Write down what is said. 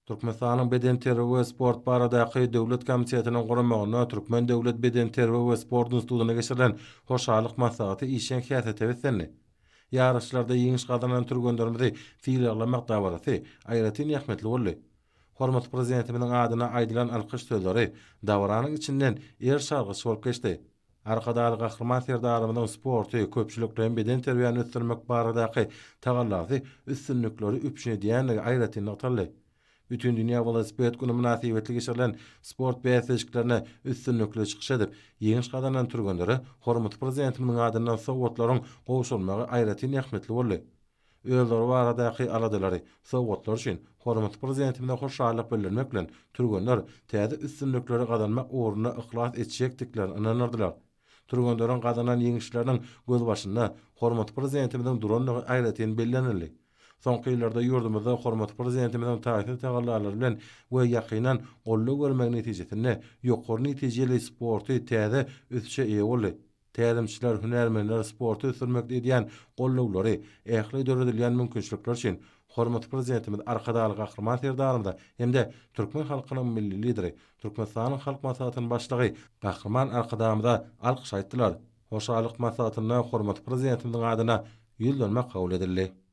Türkmenistanyň Bedenterbiýe we sport baradaky döwlet komitetiniň guramagynda Türkmen döwlet bedenterbiýe we sport institutynda geçirilen hoşallyk maslahaty işjeň häsiýete beslendi. Ýaryşlarda ýeňiş gazanan türgenlerimizi sylaglamak dabarasy aýratyn ähmiýetli boldy. Hormatly Prezidentimiziň adyna aýdylan alkyş sözleri dabaranyň içinden eriş-argaç bolup geçdi. Arkadagly Gahryman Serdarymyzyň sporty, köpçülikleýin bedenterbiýäni ösdürmek baradaky tagallasy üstünlikleri üpjün edýändigi aýratyn nygtaldy. Bütindünýä welosiped güni mynasybetli geçirilen sport bäsleşiklerinde üstünlikli çykyş edip, ýeňiş gazanan türgenlere hormatly Prezidentimiziň adyndan sowgatlaryň gowşurylmagy aýratyn ähmiýetli boldy. Özleri baradaky aladalary, sowgatlar üçin hormatly Prezidentimize hoşallyk bildirmek bilen, türgenler täze üstünlikleri gazanmak ugrunda yhlas etjekdiklerine ynandyrdylar. Türgenleriň gazanan ýeňişleriniň gözbaşynda hormatly Prezidentimiziň durandygy aýratyn bellenildi. Soňky ýyllarda ýurdumyzda hormatly Prezidentimiziň taýsyz tagallalary bilen we ýakyndan goldaw bermegi netijesinde ýokary netijeli sporty täze ösüşe eýe boldy. Tälimçiler, hünärmenler sporty ösdürmekde edýän goldawlary, ähli döredilýän mümkinçilikler üçin hormatly Prezidentimiz Arkadagly Gahryman Serdarymyza hem-de türkmen halkynyň Milli Lideri, Türkmenistanyň Halk Maslahatynyň Başlygy Gahryman Arkadagymyza alkyş aýtdylar. Hoşallyk maslahatynda hormatly Prezidentimiziň adyna Ýüzlenme kabul edildi.